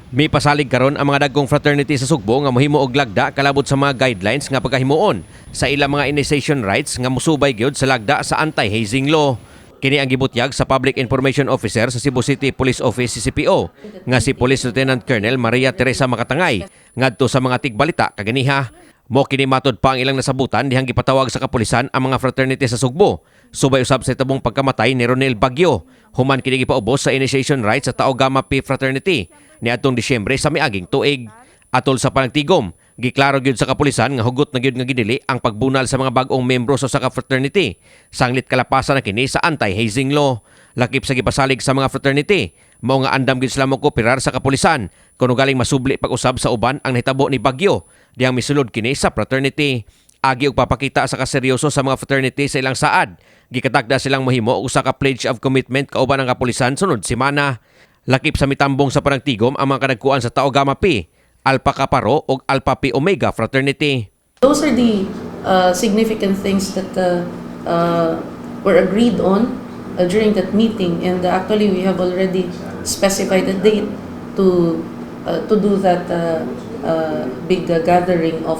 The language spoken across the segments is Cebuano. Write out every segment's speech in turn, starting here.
Mipasalig karon ang mga dagkong fraternity sa Sugbo nga mohimo og lagda kalabot sa mga guidelines nga pagkahimuon sa ilang mga initiation rites nga musubay gyud sa lagda sa anti-hazing law. Kini ang gibutyag sa Public Information Officer sa Cebu City Police Office, CCPO, nga si Police Lieutenant Colonel Maria Teresa Makatangay ngadto sa mga tigbalita kaganiha. Mo kini matod pa ang ilang nasabutan dihang gipatawag sa kapulisan ang mga fraternity sa Sugbo. Subay usab sa itabong pagkamatay ni Ronel Bagyo. Human kini gipaubos sa initiation rites sa Tau Gamma Pi Fraternity niadtong Disyembre sa miaging tuig. Atol sa panagtigom, giklaro gyud sa kapulisan nga hugot na gyud nga gidili ang pagbunal sa mga bag-ong membro sa usa ka fraternity. Sanglit kalapasan na kini sa anti-hazing law. Lakip sa gipasalig sa mga fraternity, mao nga andam gyud sila mo kooperar sa kapulisan kuno galing masubli pag-usab sa uban ang nahitabo ni Bagyo dihang misulod kini sa fraternity. Agi og papakita sa kaseryoso sa mga fraternity sa ilang saad, gikatagda silang mohimo og usa ka pledge of commitment kauban ang kapulisan sunod semana. Lakip sa mitambong sa panagtigom ang mga kadagkuan sa Tau Gamma Pi, Alpha Kappa Rho ug Alpha Pi Omega Fraternity. Those are the significant things that were agreed on during that meeting, and actually we have already specified a date to do that big gathering of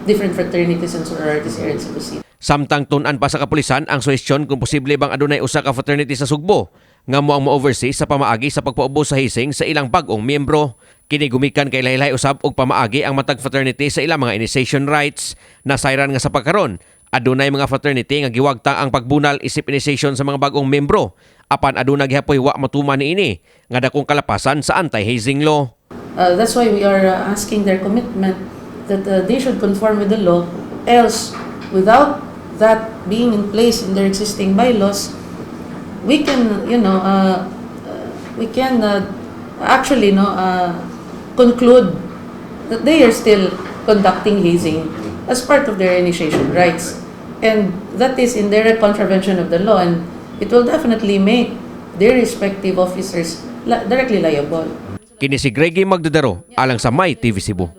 different fraternities and sororities here in Cebu City. Samtang tun-an pa sa kapulisan ang suhestyon kung posible bang adunay usa ka fraternity sa Sugbo nga mo ang mo-oversee sa pamaagi sa pagpaubos sa hazing sa ilang bag-ong miyembro. Kini gumikan kay lahi-lahi usab og pamaagi ang matag fraternity sa ilang mga initiation rites. Nasayran nga sa pagkaron, adunay mga fraternity nga giwagtang ang pagbunal isip initiation sa mga bag-ong miyembro. Apan aduna gihapoy wa matuman niini nga dakong kalapasan sa anti-hazing law. That's why we are asking their commitment that they should conform with the law, else without that being in place in their existing bylaws, we can, you know, we can actually, no, conclude that they are still conducting hazing as part of their initiation rites. And that is in direct contravention of the law, and it will definitely make their respective officers directly liable. Kini si Greggy Magdadaro alang sa My TV Cebu.